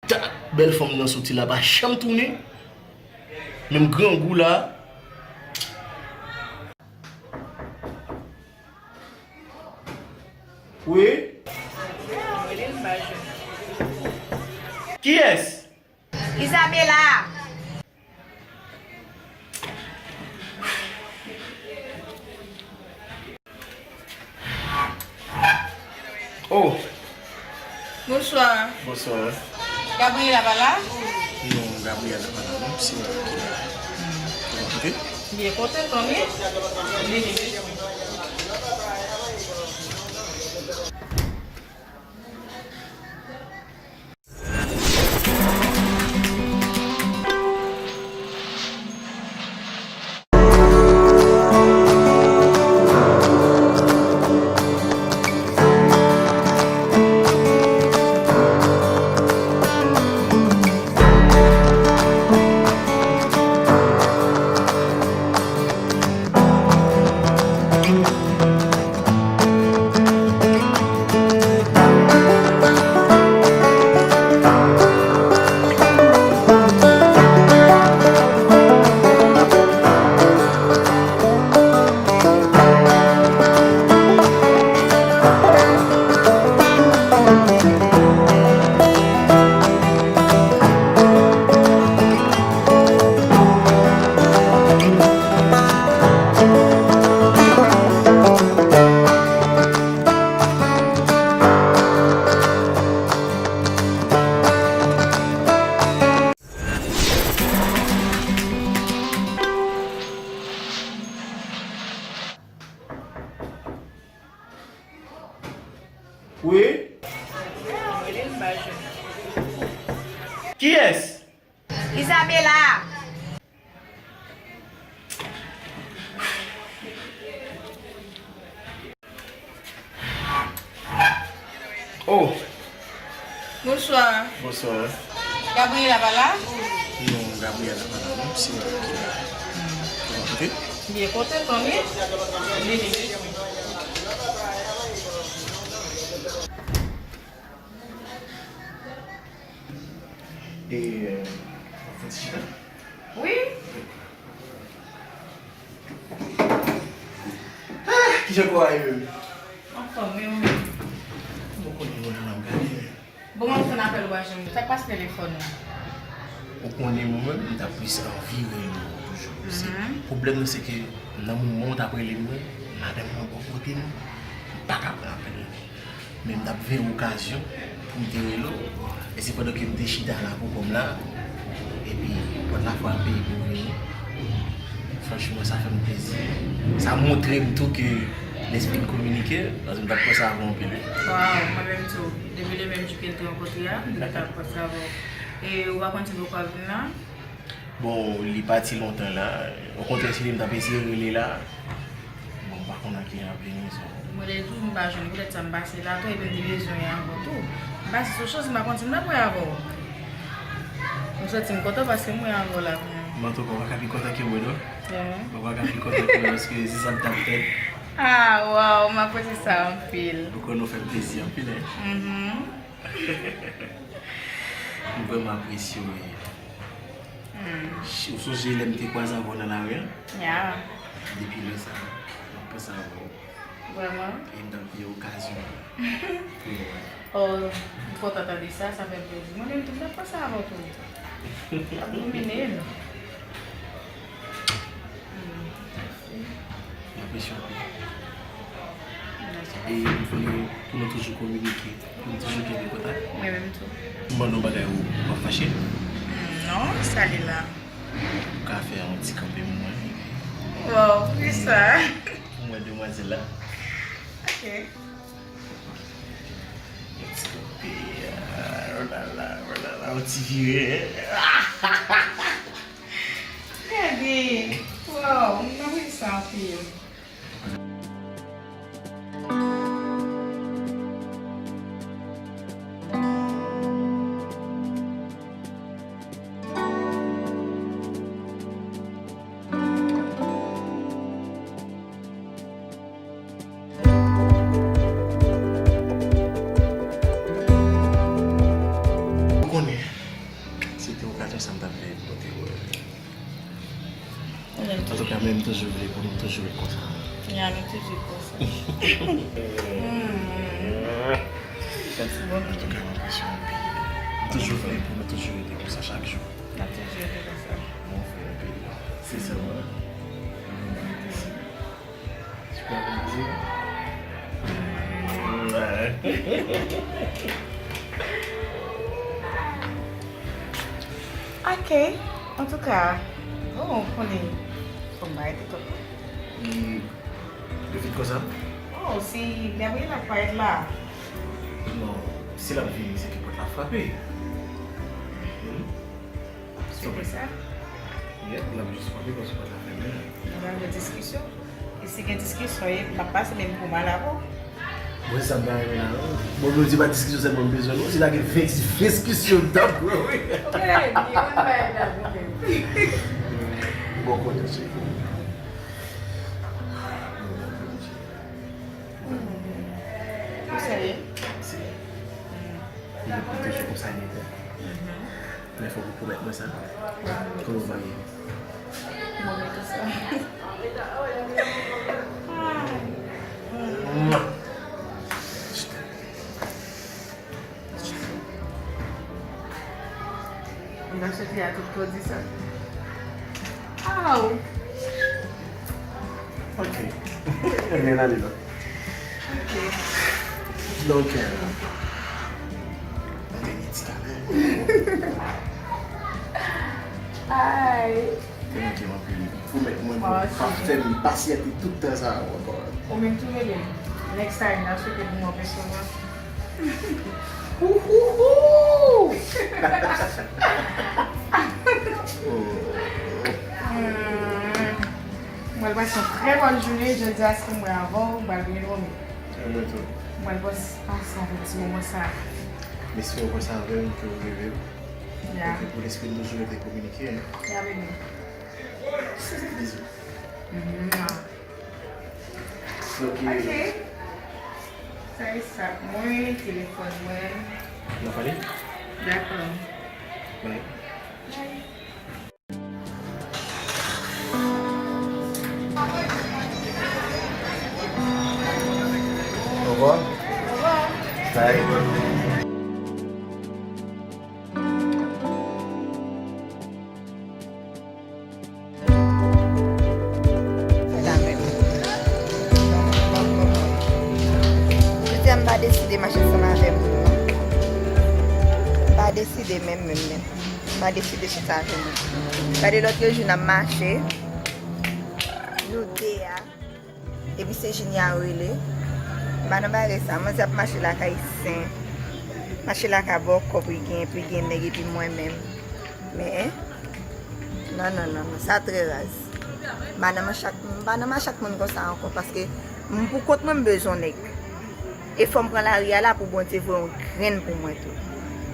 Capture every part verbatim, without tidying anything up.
Dat bèl fanm nan soti la pa janm tounen. Menm grangou la. Wi. Kiyès? Isabela. Oh. Bonswa. Bonswa. Gabriela pa la? Non, Gabriela pa la non, se mwen ki la. Ou kontan? Byen kontan, tanmi. Vini. Wi. Kiyès? Isabela. Oh. Bonswa. Bonswa. Gabriela pa la? Non, Gabriela pa la non, se mwen ki la. Ou kontan? Byen kontan, tanmi. Vini. E, euh, w ap fè ti chita? Wi. Ah, kijan kò a ye menm? Anfòm, wi, ou menm? Ou konnen mwen la m ap gade menm. Bon, mwen fè apèl ou pa janm. Sa k pase telefòn ou? Ou konnen mwen menm, m ta plis anvi rele w toujou. Se, pwoblèm nan se ke nan moman w t ap rele mwen, madanm mwen bò kote m, m pa ka pran apèl la. Men m t ap veye okazyon pou m te rele w. E se pandan ke m te chita la pou kò m la, epi pòt la frape epi w vini. Franchman, sa fè m plezi. Sa montre m tou ke lespri n kominike, paske m t ap panse avè w anpil, wi. Waw, mwen menm tou. Depi le menm jou ke n te rankontre a, m t ap panse avè w. E ou pa konn si poko ap vin la? Bon, li pati lontan la. Okontrè, se li m t ap eseye rele la. Bon, m pa konn a kilè l ap vini, so. Mwen, lè tou, m pa jwenn, poutèt sa m pase la tou, epi m te bezwen w ankò tou. M pase sou chans, m pa konn si m t ap wè avè w. M santi m kontan paske m wè avè w la, vrèman. Men antouka, w pa ka pi kontan ke mwen, non? Vrèman. W pa ka pi kontan ke mwen, paske se sa m t ap tann. Ah, waw, m apresye sa anpil. Ou konn ou fè m plezi anpil, hein? Mhm. M vrèman apresye w, wi. Hmm. Ou sonje lè m te kwaze avè w nan lari a? Ya. Depi lè sa a, m ap panse avè w. Vrèman? E m t ap veye okazyon an pou nou wè. Oh, m kontan tande sa, sa fè m plezi. Mwen menm tou, m t ap panse avè w tou. W ap domine m. Hmm, mèsi. M apresye w anpil. Mèsi. E m vle pou nou toujou kominike, pou nou toujou kenbe kontak. Mwen menm tou. M ban nou bagay ou pa fache? Hmm, non, sa li la. Ou ka fè yon ti kanpe pou mwen, epi. Waw, poukisa? Pou mwen, demwazèl la. Ok. Yon ti kanpe, ah, oh la la, oh la la, yon ti vire. Gade, waw, m apresye sa anpil. Ou konnen, Okazyon sa m t ap vle pote pou ou. Antouka, mwen, m toujou vle pou nou toujou ret konsa. Ya, nou toujou konsa. Mèsi bokou. Antouka, m apresye w anpil. M toujou vle pou nou toujou rete konsa chak jou. N ap toujou rete konsa. Mwen, w fè anpil. Sensèman. Ok. Antouka, bon, ou konnen, fò m pa rete twòp. E, yo vit konsa? Oh, si Gabriela parèt la. Non, si l ap vini, se ke pòt la frape. Hmm? Se pou sa? Yep, l ap jis frape paske pòt la fèmen. N ap avè diskisyon. E si gen diskisyon, e m ap pase menm pou mal avè w. Mwen, sa m ta renmen la, non? Bon, nou di pa diskisyon sèlman m bezwen, non. Si ta gen ven diskisyon, m t ap pran, wi. Ou gen lè di, ou konn bagay la, ou menm. Bon kote, cheri. Ou serye? Serye. Li toujou konsa, li te. Men fòk ou pwomèt mwen sa. Kòman w va ye? Mwen mete sa. Mwen ta swete a tout kò di sa. Aw! Ok. Ebyen, n ale non. Ok. Donk, euh, anben, gen ti kanal. Ay. Te manke m anpil. Pwomèt mwen, bon, pa fè m pasyante tout tan sa a ankò. Ou menm tou rele m. Next time, n ap swete pou mwen pèsonèl. Ouhouhou! Hmm. Mwen pral pase yon trè bòn jounen jodi a, si mwen avè w, mwen pral byen dòmi. E mwen tou. Mwen pral pase yon ti moman sa. Mesi ankò sa avè m ke w reve m. Ya. Ke pou lespri n toujou rete kominike, hein. Ya, baby. Bizou. Mwah. Ok. Ok. Sa e sa mwen, telefòn mwen. N a pale? Dakò. Bye. Bye. Au revoir. Au revoir. Bye. Jodi a m pa deside mache ansanm avè moun non. M pa deside menm, menm, menm. M pa deside chita avè moun. Gade lòt jou n ap mache, nou de a. Epi se Jinya yo rele. M pa nan bagay sa. Manzè ap mache lakay sen. Mache lakay bòkò pou l gen, pou l gen nèg epi mwen menm. Men, non, non, non, non, sa trè raz. M pa nan men chak, m pa nan men chak moun konsa ankò, paske m pou kont mwen m bezwen nèg. E fò m pran lari a la pou Bondye voye yon grenn pou mwen tou.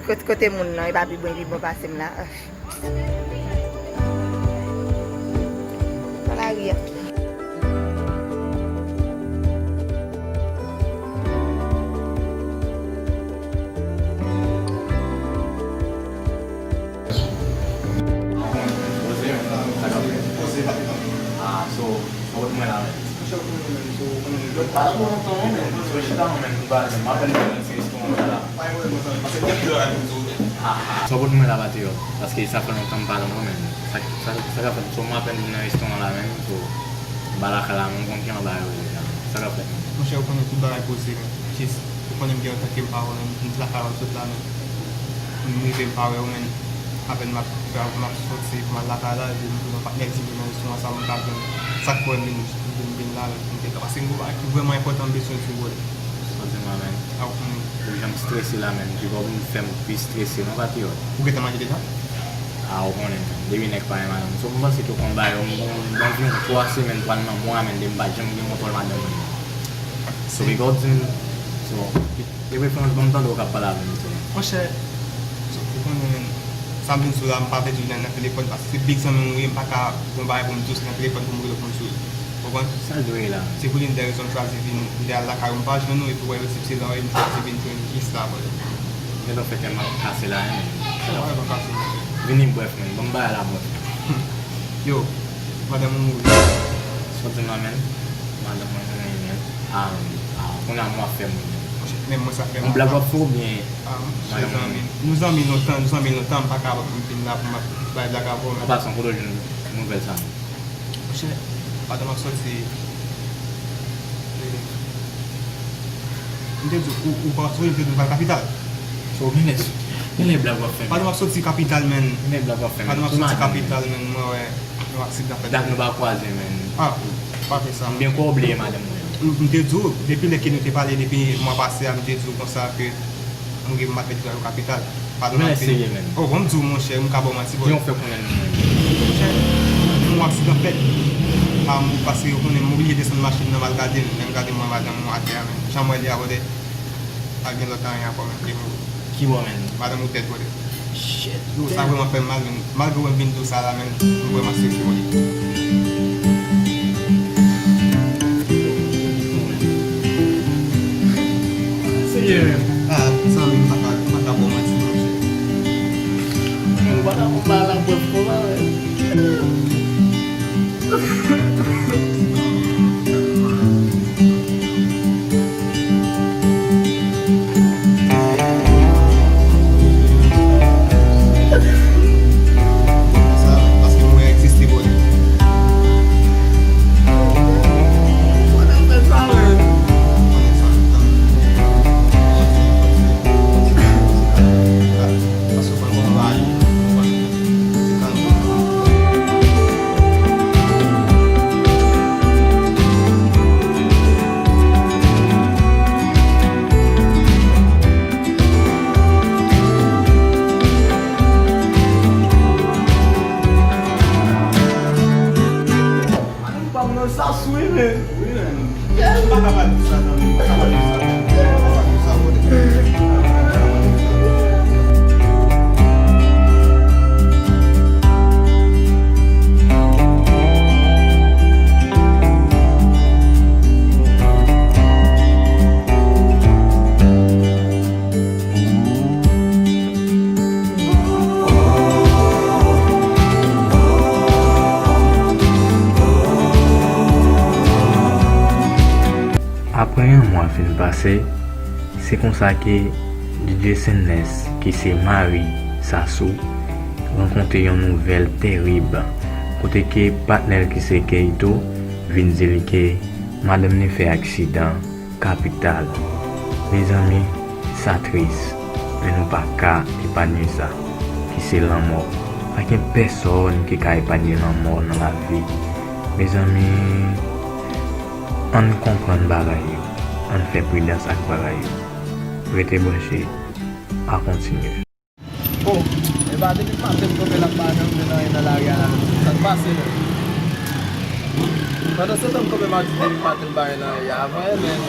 Kote, kote moun nan, e pa pi bon, pi bon pase m la. Nan lari a. Poze, sa k ap fèt? Ah, so, sa w mwen la menm. Yo pa la pou lontan non, men sou chita non, men nou pa, men m apèn vin nan ti restoran sa la. Sa w pot mwen la, Patriyòt, paske sa fè lontan m pa la non, men sa, sa, sa ka fèt, so m apèn vin nan restoran la menm, so m pa lakay la, men m konn kijan bagay yo ye la. Sa ka fèt? Monchè, ou konnen tout bagay poze, men jis, ou konnen m gen lontan ke m pa wè w, men m t lakay la, m sot la, men m rive m pa wè w, men apèn m ap, m ap soti pou m al lakay la, epi m jwenn yon patnè di m nan restoran sa, m t ap jwenn, sa k fè m vin, vin, vin la, men m gentan, paske m gen yon bagay ki vrèman enpòtan m bezwen di w, brother. Sa w di m la, men. A, ou konnen. Ou jan m strese la, men. Ki bò pou m fè m pi strese, non, Patriyòt. Ou gentan manje deja? A, ou konnen, men. Depi nèg pa gen madanm. So, m panse ke w konn bagay yo, m gon, m gon anviwon twa semèn, pral nan mwa, men, depi m pa t janm gen kontwòl madanm mwen. So, big up, di m. So, de preferans, ban m tande w k ap pale avè m, so. Monchè, so, ou konnen, men, sa m vin sou la, m pa vle di w nan, nan telefòn, paske se big zanmi m ou ye, m pa ka gon bagay pou m di w, se nan telefòn pou m rele w pou m di w. Konprann? Sa l dwe ye la? Se pou youn dè rezon m chwazi vin, m te al lakay ou, m pa jwenn ou, epi w wè yo di m se la w ye, m chwazi vin jwenn jis la, brother. Gentan fè kè m ap kase la, hein, men. Sa w wè m ap kase, monchè? Vini brèf, menn. Ban m bagay la brèf. Yo, madanm ou mouri. Sa w di m la, menn? Madanm mwen mouri, menn. A, a, kounye a m ap fè moun, menn. Monchè, men mwen sa fè m. Yon blag w ap fè oubyen? A, monchè, zanmi m. Nou zanmi lontan, nou zanmi lontan, m pa ka pou m vin la pou m ap bay blag avè w, menn. An pasan, kote w jwenn nouvèl sa, menn? Monchè, pandan m ap soti, e, m te di w, ou, ou pa soti, m te di w pral kapital. So, genlè, genlè blag w ap fè, menn. Pandan m ap soti kapital, menn. Genlè blag w ap fè, menn. Pandan m ap soti kapital, menn, mwen wè yon aksidan fèt. Dat nou pa kwaze, menn. A, pa fè sa, monchè. M byen kwè w bliye madanm mwen. M, m te di w, depi lè ke nou te pale, depi mwa pase a, m te di w konsa ke m gen pou m al fè dega yo kapital. Padon, men serye, menn. Oh, bon, m di w, monchè, m ka ba w manti, bro. Jan w fè konnen l menm? Monchè, yon aksidan fèt. Am, paske yo konnen m oblije desann machin nan, m al gade l, men m gade m wè madanm mwen atè a, menn. Jan m wè li a, brother, pa gen lòt anyen ankò, menn, ke mouri. Ki bò, menn? Madanm ou dèd, brother. Shit. Yo, sa vrèman fè m mal, menn. Malgre w wè m vin di w sa la, menn, m vrèman sezi, wi. Seyè. A, zanmi m, m pa ka, m pa ka ba w manti, monchè. Ou pa ka konn bagay la brèf konsa, menn. Sa, paske mwen egziste, bro. Madanm pa m nan sa sou, wi, men. Wi, men. M pa ka pa di sa, zanmi. M pa ka pa di sa. M pa ka pa di sa, bro. Apre yon mwa fin pase, se konsa ke D J Senness, ki se mari Sasou, rankontre yon nouvèl terib, kote ke patnè l ki se Keito vin di li ke madanm li fè aksidan kapital. Mezanmi, sa tris, men nou pa ka epanye sa, ki se lanmò. Pa gen pèsòn ki ka epanye lanmò nan lavi. Mezanmi, ann konprann bagay yo, ann fè pridans ak bagay yo. Rete branche, a kontinye. Oh, e pa depi maten m tonbe l ap pa janm jwenn anyen nan lari a la, menm. Sa k pase menm? Pandan se tan m kanpe m ap di depi maten m pa jwenn anyen a, avan e menm.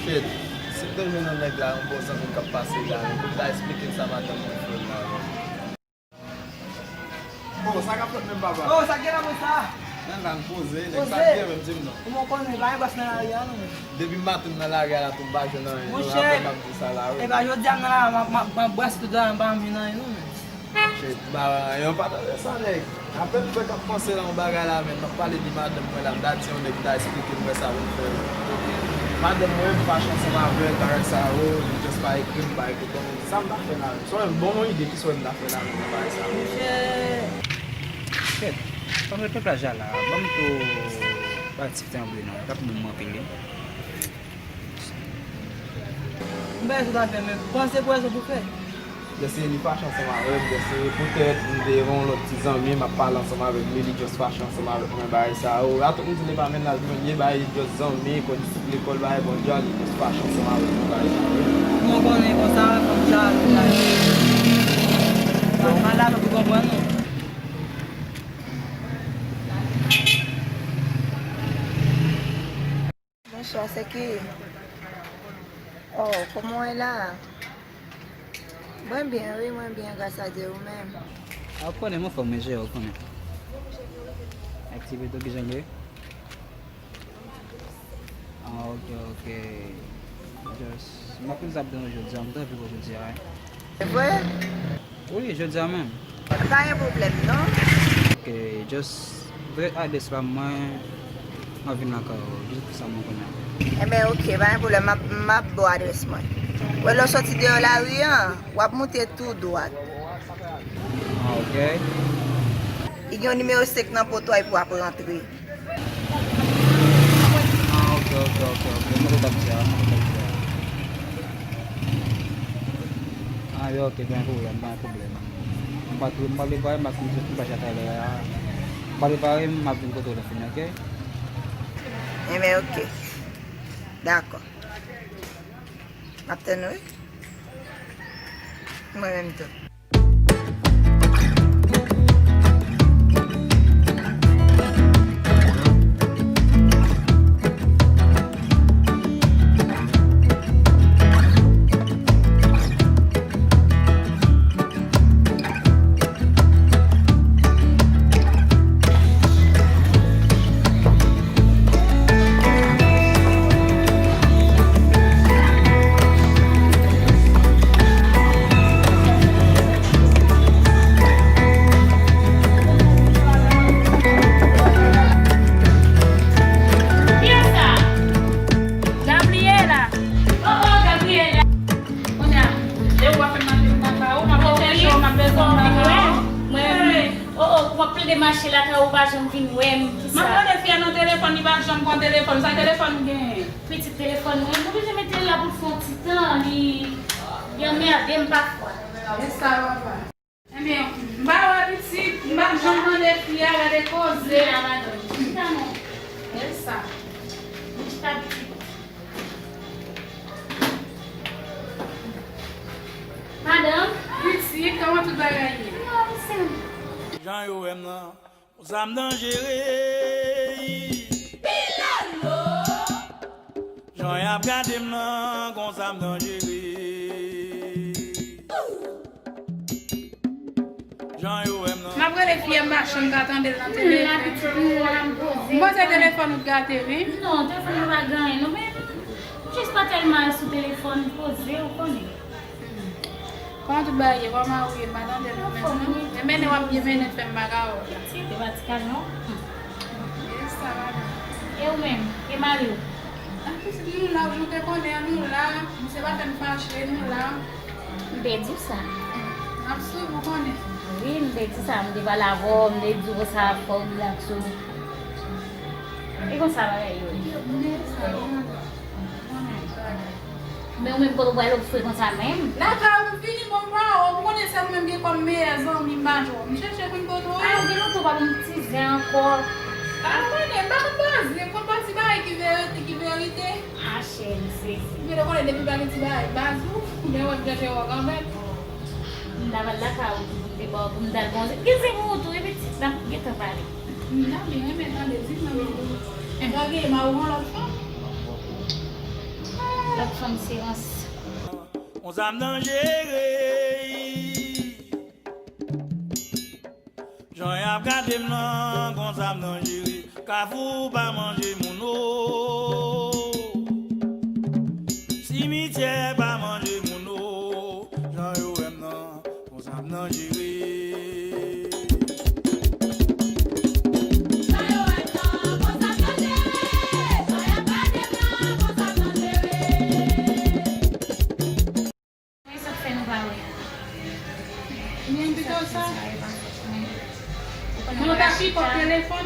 Shit, si m te jwenn yon nèg la, yon bon zanmi m k ap pase la, menm, pou m ta esplike l sa madanm mwen fè m la, menm. Oh, sa k ap fèt menm, papa? Oh, sa k gen la, mwen sa? Nan la, m poze, nèg sa byen menm, di m non. Kòman w konnen, pa gen bòs nan lari a, non, menm. Depi maten m nan lari a la tou, m pa jwenn anyen, non, apre m ap di sa la, wi. Epa jodi a m nan la, m ap, m ap, m ap brase tout la, m pa janm jwenn anyen, non, menm. Shit, ba, yo pa tande sa, nèg. Apre m fèk ap panse nan yon bagay la, menm, m ap pale de madanm mwen la, m ta di yon nèg, m ta esplike l, m wè sa pou m fè. Madanm mwen, m fache ansanm avè l, bagay sa yo, li just pa ekri m, pa ekri kòman. Sa m ta fè la menm? Sa w wè m ba w yon ide, kisa w wè m ta fè la menm nan bagay sa? Monchè. Kèt, pa met pèp la ja la. Ban m tou bay ti tanbri non. L ap bon m anpil wi. M pa wè sa w ta fè, men panse pou wè sa w pou fè. Jèse li fache ansanm avè m, jèse poutèt m te gen yon lòt ti zanmi, m ap pale ansanm avèk li, li just fache ansanm avèk mwen, bagay sa yo. Atann m di li pa menm l al jwenn li, bagay just zanmi, kòm lekòl, bagay, bon, dja li just fache ansanm avèk mwen, bagay sa yo. Mwen konnen konsa, fòm sa, bagay. Sa mal la, pou konprann, non. Bonswa, se ki? Oh, kòman w ye la? Mwen byen, wi, mwen byen, gras a Dye, ou menm? A, ou konnen, mwen fò manje, ou konnen. Aktivite w kijan l ye? Ah, ok, ok. Just, m pa konn sa ap gen jodi a, m t anvi wè jodi a, wi. Se vre? Wi, jodi a menm. Pa gen pwoblèm, non. Ok, just voye adrès la, mwen, m ap vin lakay ou. Jis pou sa mwen konnen. Enben, ok, pa gen pwoblèm, m ap, m ap ba w adrès mwen. Wè, lè w sòti deyò lari a, w ap moute tou dwat. Ah, ok. Li gen yon nimewo senk nan poto a epi w ap rantre. Ah, ok, ok, ok, ok. Mwen konn kote w ap di a, mwen konn kote w ap di a. Ah, yo, ok, pa gen pwoblèm, pa gen pwoblèm. Mwen pa tou, mwen pa prepare, mwen pa fin, mwen pa chita talè a. Mwen pa prepare, mwen ap vin kote w lè fini, ok? Enben, ok. Dakò. M ap tann ou, wi. Mwen menm tou. Kiyès sa? Gabriela. Oh, oh, Gabriela. Kounye a, lè w ap fè m mache vin nan kay ou, m ap chèche w, m ap bezwen w nan kay ou. Mwen, oh, oh, m ap plede mache lakay ou, ou pa janm vin wè m. Kisa? M ap rele fi a nan telefòn, li pa janm pran telefòn. Sa telefòn ou genyen? Pitit, telefòn mwen, m oblije mete l la pou l fè yon ti tan, li, li anmède m pafwa. E sa, papa. Ebyen, m pa wè pitit, m pa janm tande fi a, gade koze. Chita, madanm. Chita non. Gade sa. Chita pitit. Madanm. Pitit, kòman tout bagay ye? Nòmal, sè m. Jan yo wè m nan. Konsa m danjere. Pilolo. Jan y ap gade m nan, konsa m danjere. Jan yo wè m nan. M ap rele fi a, m pa janm ka tande l nan telefòn. M la, pitit, m la, m poze. M panse telefòn ou t gate, wi. Non, telefòn mwen pa gen anyen, non, men m jis pa tèlman al sou telefòn, m poze, ou konnen. Kòman tout bagay ye? Kòman ou ye? M pa tande nou menm, non. Men mennen w ap byen mennen fè m pa ka wè w la. Pitit, e pa ti kalon. E sa, madanm. E ou menm? E mari w? Ah, pitit, nou la, jan w te konnen an, nou la. Misye pa fè n fache, nou la. M te di w sa. M ap swiv ou, konnen. Wi, m te di sa, m te pale avè w, m te di w konsa fò w rilaks ou. E konsa bagay yo ye. M te di sa, wi, madanm. Men ou menm kote w pral ofri konsa menm? Lakay ou m vini, bon, m pa wè w, ou konnen sèl ou menm gen kòm meyè zanmi m pa jwenn. M chèche konn kote w ye. A, ou gen lontan w pa ban m ti zen ankò. A, ou konnen, m pa konn baze, m konn ba ti bagay ki verite, ki verite. A, chè, m sezi. Men ou konnen depi w pa gen ti bagay, baze w, men wè m chèche wè w kanmenm. M ta pral lakay ou tou pou m te ba w, pou m t al ba w zen. Gen zen pou ou tou, wi pitit, n ap gentan pale. M ta byen renmen tande, di m nan men. Lage m a ou yon lòt fanm. Lòt fanm se rans. Konsa m danjere. Jan y ap gade m nan, konsa m danjere. Kafou pa manje moun o. Simityè pa manje moun o. Jan yo wè m nan, konsa m danjere. Men sa k fè nou pa wè? Men pito sa. Mwen pa pipòt telefòn.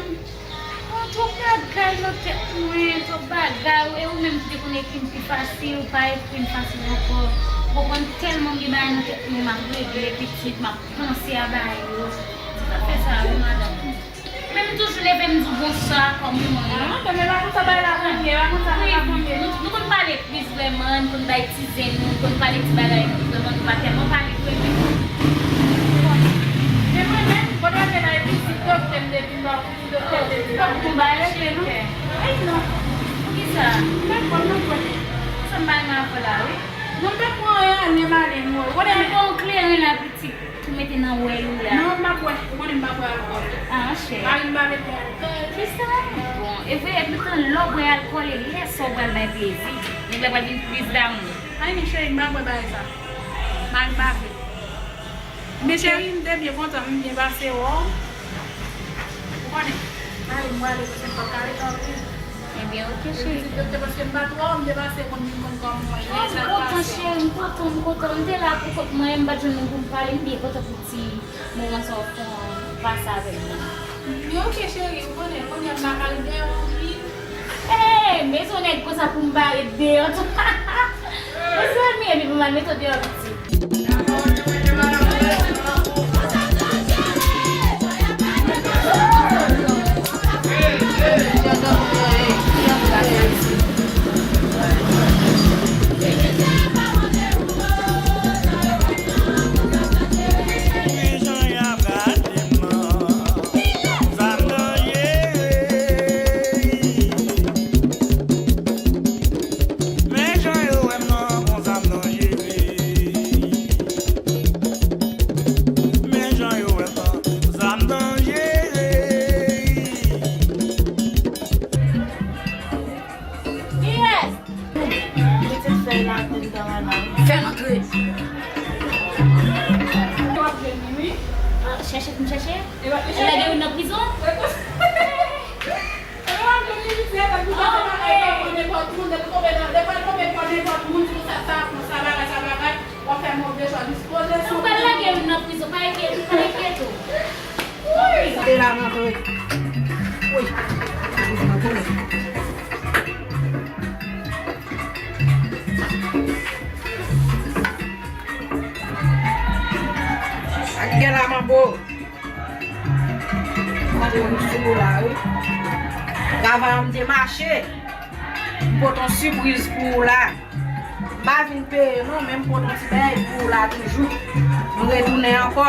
Bon, twòp bagay nan tèt mwen, twòp bagay. E ou menm ki te konn ekri m pi fasil, ou pa ekri m fasil ankò. Ou konprann, tèlman m gen bagay nan tèt mwen, m ap regle pitit, m ap panse a bagay yo. Se sa k fè sa, wi, madanm. Men m toujou leve m di w bonswa kòm mwen. Ah, men pa konsa bagay la konn ye, pa konsa bagay la konn ye, non. Nou, nou konn pale plis vrèman, nou konn bay ti zen nou, nou konn pale ti bagay nou vrèman, nou pa tèlman pale vre, men. Men mwen menm, kote w te bay pitit doktè m depi m ba w pitit doktè m depi la. Fòk nou bay regle, non? Ay, non. Poukisa? M pa konn, non, konnen. Sa m bay nan afè la, wi. Non, m pa pran anyen, ale m ale, non. Ou konnen. Al ba w kleren la, pitit. Ou mete nan wèl ou la. Non, m p ap bwè. Ou konnen m p ap bwè alkòl. Ah, chè. Mari m pa met mwen. Kisa? Bon, e vre, epi tan lè w bwè alkòl, e lè sa w pral bay plezi. Nèg la pral vin plis damou. Ay, men cheri, m pa bwè bagay sa. Mari m pa vle. Men cheri, m te byen kontan, m byen pase, wè. Ou konnen, mari m prale, paske m p ap ka rete anpil. Ebyen, oke, cheri. Pitit yo te, paske m pa twò, m te pase moun, moun konn kòman mwen ye, sa k pase. M kontan, cheri, m kontan, m kontan. M te la pou kont mwen, m pa t jwenn moun pou m pale, m byen kontan pou ti moman sa w fè, w pase avèk mwen. Men oke, cheri, ou konnen, kounye a m pa ka ret deyò anpil. Hey, mezon nèg konsa pou m pa ret deyò tou. Mezanmi, epi pou m al mete w deyò piti. Men jan yo wè m nan, konsa m danjere. Men jan yo wè m nan, konsa m danjere. Kiyès? Mete fèy la anndan la, la. Fè l antre. W ap jwenn li, wi. Ah, chèche pou m chèche? Lage youn nan prizon? Ou pral lage youn nan prizon, pa enkyete, pa enkyete w. Wi. Te la rantre. Wi. Ak gè la manbo. Mwen sou la, wi. Travay an m te mache. M pote yon sipriz pou ou la. M pa vin peye non, men m pote yon ti bagay pou ou la toujou. M retounen ankò.